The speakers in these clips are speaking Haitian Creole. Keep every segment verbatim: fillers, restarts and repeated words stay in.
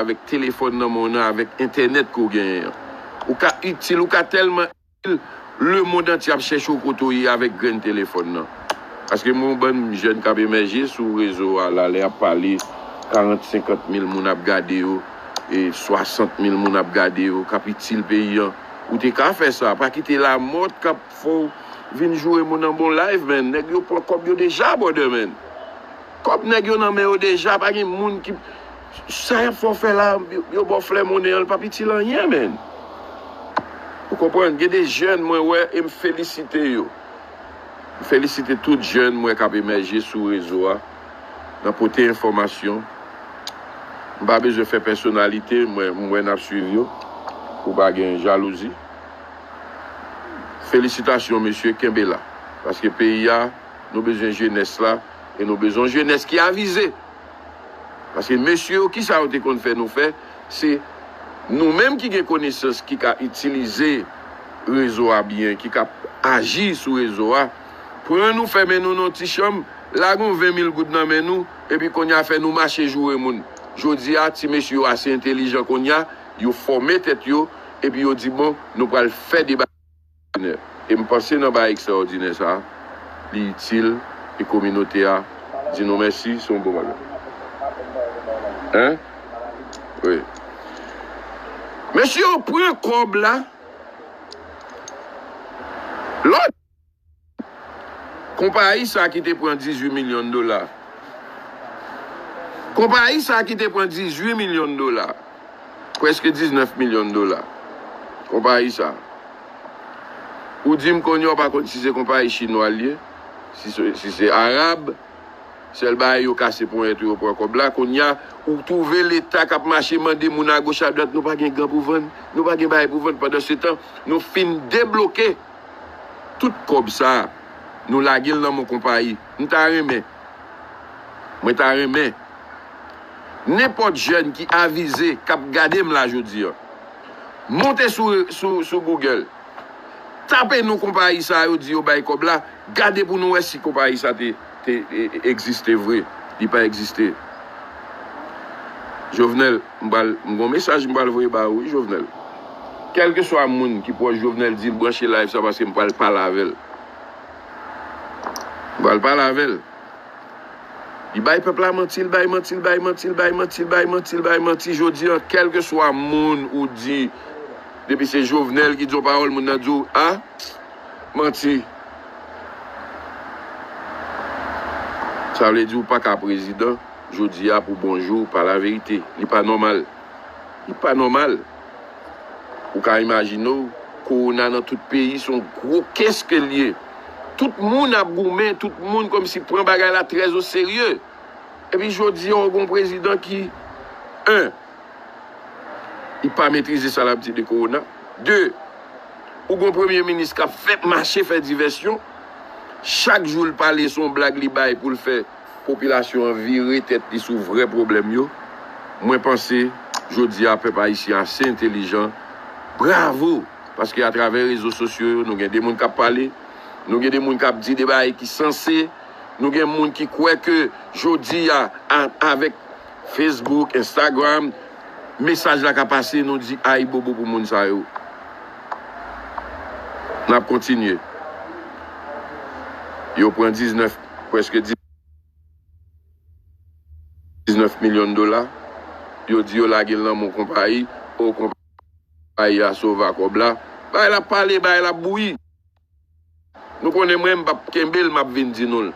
avèk telefòn nan men w nan, avèk entènèt ke w genyen an. Ou ka itil, ou ka tèlman itil, lemonn antye ap chèche w kote w ye avèk grenn telefòn nan. Paske m wè yon bann jèn k ap emèje sou rezo a la, lè y ap pale, karant, senkant mil moun ap gade yo, e swasant mil moun ap gade yo, k ap itil peyi an. Ou te ka fè sa, pa kite lamòt k ap fè w vin joure moun an bon live, man. Nèg yo pran kòb yo deja, brother, man. Kòb nèg yo nan men yo deja, pa gen moun ki, sa y ap fè w fè la, yo, yo ba w flè monnen an, l p ap itil anyen, man. Ou konprann? Gen de jèn mwen wè e m felisite yo. M felisite tout jèn mwen k ap emèje sou rezo a, nan pote enfòmasyon. M pa bezwen fè pèsonalite, mwen, m wè n ap swiv yo, pou pa gen jalouzi. Felisitasyon, mesye, kenbe la. Paske peyi a, nou bezwen jenès la, e nou bezwen jenès ki avize. Paske mesye yo, kisa yo te konn fè nou fè? Se nou menm ki gen konesans, ki ka itilize rezo a byen, ki ka aji sou rezo a. Pran nou, fèmen nou nan yon ti chanm, lage yon ven mil goud nan men nou, epi kounye a fè nou mache joure moun. Jodi a, ti mesye yo ase entelijan kounye a, yo fòme tèt yo, epi yo di, bon, nou pral fè deba. E m panse nan bagay ekstraòdinè sa, li itil, e kominote a di nou mèsi, se yon bon bagay. Hein? Wi. Mesye yo pran kòb la. Lòt konpayi sa ki te pran dizuit milyon dola. Konpayi sa ki te pran dizuit milyon dola. Prèske diznèf milyon dola. Konpayi sa. Ou di m kounye a w pa konn si se konpayi chinwa l ye, si se, si se arab, sèl bagay yo kase ponyèt yo, yo pran kòb la. Kounye a, ou twouve Leta k ap mache mande moun agoch adwat, nou pa gen gan pou vann, nou pa gen bagay pou vann. Pandansetan, nou fin debloke tout kòb sa, nou lage l nan men konpayi. M ta renmen, mwen ta renmen, nenpòt jèn ki avize, k ap gade m la jodi a, monte sou, sou, sou Google, tape non konpayi sa yo di yo bay kòb la, gade pou nou wè si konpayi sa te, te e, e, egziste vre. Li pa egziste. Jovenel, m pral, m gon mesaj m pral voye ba ou, wi, Jovenel. Kèlkeswa moun ki pwòch Jovenel, di l branche live sa paske m pral pale avè l. M pral pale avè l. Li bay pèp la manti, l bay manti, l bay manti, l bay manti, l bay manti, l bay manti, l bay manti. Jodi a, kèlkeswa moun ou di, depi se Jovenel ki di yon pawòl, moun nan di w, a, manti. Sa vle di ou pa ka prezidan, jodi a pou bonjou, pa laverite. Li pa nòmal. Li pa nòmal. Ou ka imajine w, kowona nan tout peyi, se yon gwo kès ke l ye. Tout moun ap goumen, tout moun kòmsi pran bagay la trè o serye. Epi jodi a, ou gon prezidan ki, en, li pa metrize sa l ap di de kowona. De, ou gon premye minis k ap fè mache fè divèsyon. Chak jou l pale, se yon blag li bay pou l fè popilasyon an vire tèt li sou vrè pwoblèm yo. Mwen panse, jodi a, pèp ayisyen ase entelijan. Bravo! Paske atravè rezo sosyo yo, nou gen de moun k ap pale, nou gen de moun k ap di de bagay ki sanse, nou gen moun ki kwè ke jodi a, a, avèk Facebook, Instagram, mesaj la ka pase, nou di ayibobo pou moun sa yo. N ap kontinye. Yo pran diznèf, prèske diznèf milyon dola. Yo di yo lage l nan men konpayi. O, konpayi a sove kòb la. Bagay la ap pale, bagay la ap bouyi. Nou konnen mwen, m p ap kenbe l, m ap vin di nou l.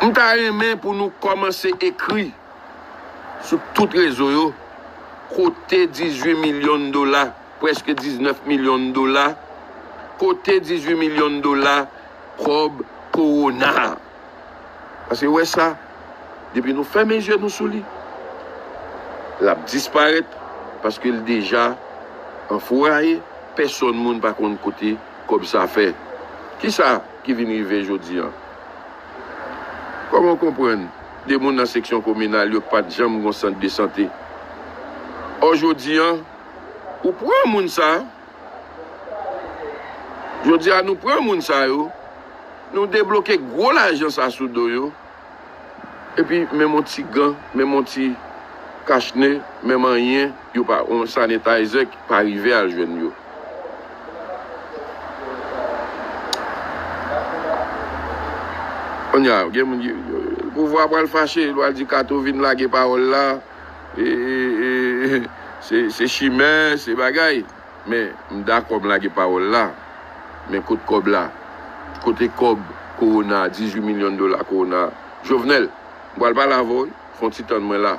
M ta renmen pou nou kòmanse ekri sou tout rezo yo, kote dizuit milyon dola, prèske diznèf milyon dola, kote dizuit milyon dola kòb kowona a. Paske wè sa, depi nou fèmen je nou sou li, l ap disparèt, paske l deja anfouraye, pèsòn moun pa konn kote kòb sa fè. Kisa ki vin rive jodi a? Kòman w konprann de moun nan seksyon kominal yo k pa t janm gon sant de sante? Ò, jodi a, ou pran moun sa, jodi a, nou pran moun sa yo, nou debloke gwo lajan sa sou do yo, epi menm yon ti gan, menm yon ti, kachne, menm anyen, yo pa, yon sanitizer ki pa rive al jwenn yo. Kounye a, gen moun ki, pouvwa pral fache, l pral di Kato vin lage pawòl la, e, e, e, se, se chimè, se bagay. Men, m dakò m lage pawòl la. Men kot kòb la? Kote kòb kowona, dizuit milyon dola kowona? Jovenel, m pral pale avè w, wi. Fè yon ti tann mwen la.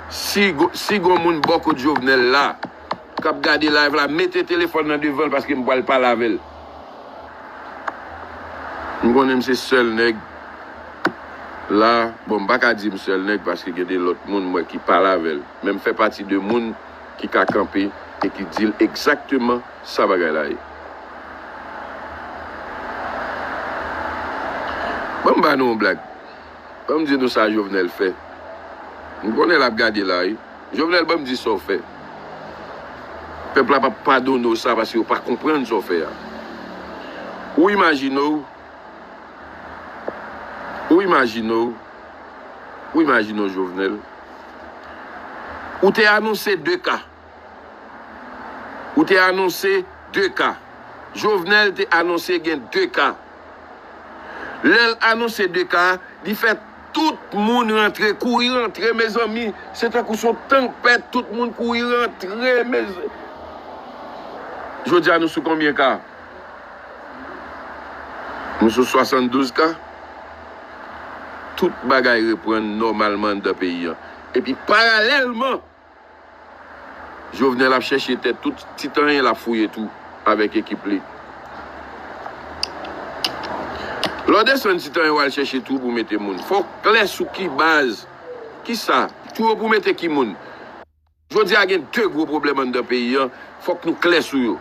Si go-, si gon moun bò kot Jovenel la, k ap gade live la, mete telefòn nan devan l paske m pral pale avè l. M konnen m se sèl nèg la, bon, m pa ka di m sèl nèg paske gen de lòt moun m wè ki pale avè l. Men m fè pati de moun ki ka kanpe e ki di l egzakteman sa bagay la ye. Ban m ba nou yon blag. Ban m di nou sa Jovenel fè. M konnen l ap gade la, wi. Jovenel, ban m di sa w fè. Pèp la p ap padone w sa paske yo pa konprann sa w fè a. Ou imajine w, ou imajine w, ou imajine w, Jovenel. Ou te anonse de ka. Ou te anonse de ka. Jovenel te anonse gen de ka. Lè l anonse de ka, li fè tout moun rantre, kouri rantre, mezanmi. Se tankou se yon tanpèt, tout moun kouri rantre, mez-, jodi a nou sou konbyen ka? Nou sou swasanndouz ka. Tout bagay reprann nòmalman anndan peyi an. Epi paralèlman, Jovenel ap chèche tèt, tout ti tanyen l ap fouye tou avèk ekip li. Lè w desann ti tanyen w al chèche twou pou mete moun, fò w klè sou ki baz, kisa, twou yo pou mete ki moun. Jodi a gen de gwo pwoblèm anndan peyi an, fòk nou klè sou yo.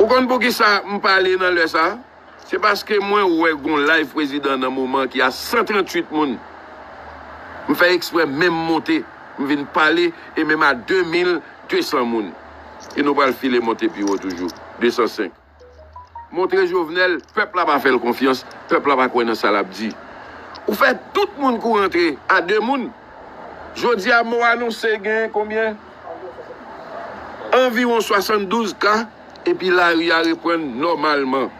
Ou konn poukisa m pale nan lè sa a? Se paske mwen wè gon live prezidan nan moman ki a san tranntuit moun. M fè eksprè menm monte, m vin pale e menm a de mil de san moun. E nou pral file monte pi wo toujou, de san senk. Montre Jovenel, pèp la pa fè l konfyans, pèp la pa kwè nan sa l ap di. Ou fè tout moun kouri antre a de moun. Jodi a, m anonse gen konbyen? Anviwon swasanndouz ka, epi lari a reprann nòmalman.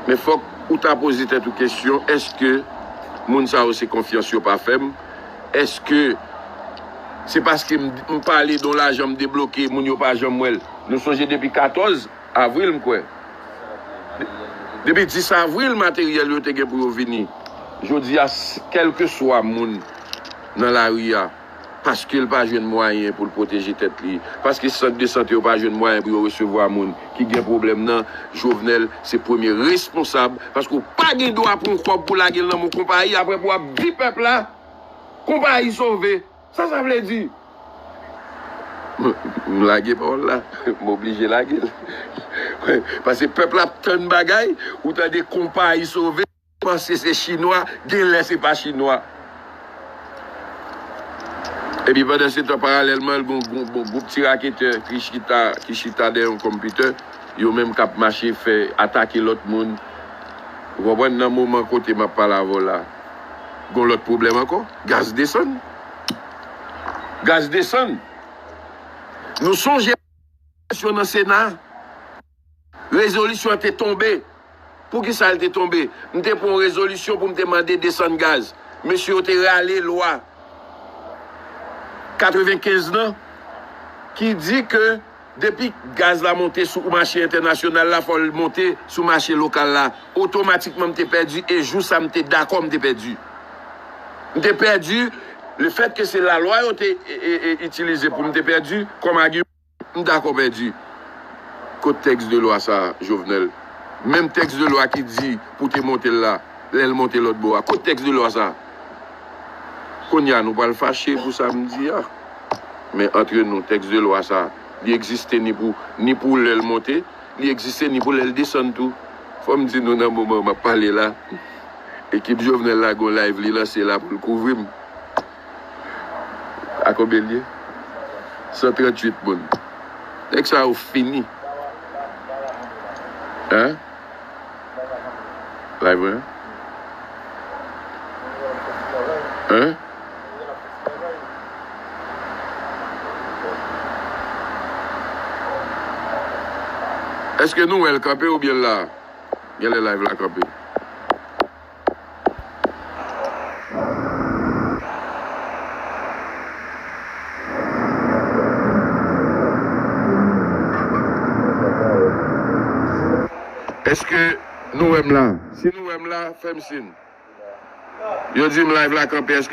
Men fòk ou ta poze tèt ou kesyon, èske moun sa yo se konfyans yo pa fè m? Èske se paske m, m pale de yon lajan m debloke, moun yo pa janm wè l? Nou sonje depi katòz avril, m kwè. De-, depi dis avril, materyèl yo te gen pou yo vini. Jodi a, s-, kèlkeswa moun nan lari a, paske l pa jwenn mwayen pou l pwoteje tèt li, paske sant de sante yo pa jwenn mwayen pou yo resevwa moun ki gen pwoblèm nan, Jovenel se premye responsab, paske w pa gen dwa pran yon kòb pou lage l nan men yon konpayi, apre pou w ap di pèp la, konpayi sove. Sa sa vle di? M, m lage pawòl la, m oblije lage l. Paske pèp la ap tann bagay, ou tande konpayi sove. Panse se chinwa, genlè se pa chinwa. Epi pandan se tan, paralèlman, gon, gon, gon gwoup ti raketè ki chita, ki chita dèyè yon konpitè, yo menm k ap mache fè atake lòt moun. Ou konprann, nan moman kote m ap pale avè w la, gon lòt pwoblèm ankò, gaz desann. Gaz desann. Nou sonje nan Sena, rezolisyon an te tonbe. Poukisa l te tonbe? M te pran yon rezolisyon pou m te mande desann gaz. Mesye yo te rale lwa katrevenkenz lan ki di ke depi gaz la monte sou mache entènasyonal la, fò l monte sou mache lokal la. Otomatikman, m te pèdi, e jou sa, m te dakò m te pèdi. M te pèdi, lefètke se lalwa yo te, e, e, e, itilize pou m te pèdi kòm agiman. M dakò pèdi. Kot tèks de lwa sa a, Jovenel? Menm tèks de lwa ki di pou te monte l la, lè l monte lòt bò a. Kot tèks de lwa sa a? Kounye a, nou pral fache pou sa m di a. Men antre nou, tèks de lwa sa a, li egziste ni pou, ni pou lè l monte, li egziste ni pou lè l desann tou. Fò m di nou nan moman m ap pale la, ekip Jovenel la gon live li lanse la pou l kouvri m. A konbyen l ye? San tranntuit moun. Nèg sa yo fini. Hein? Live mwen? Hein? Èske nou wè l kanpe oubyen l la? Genlè live la kanpe. Èske nou wè m la? Si nou wè m la, fè m siy. Yo di m live la kanpe, èske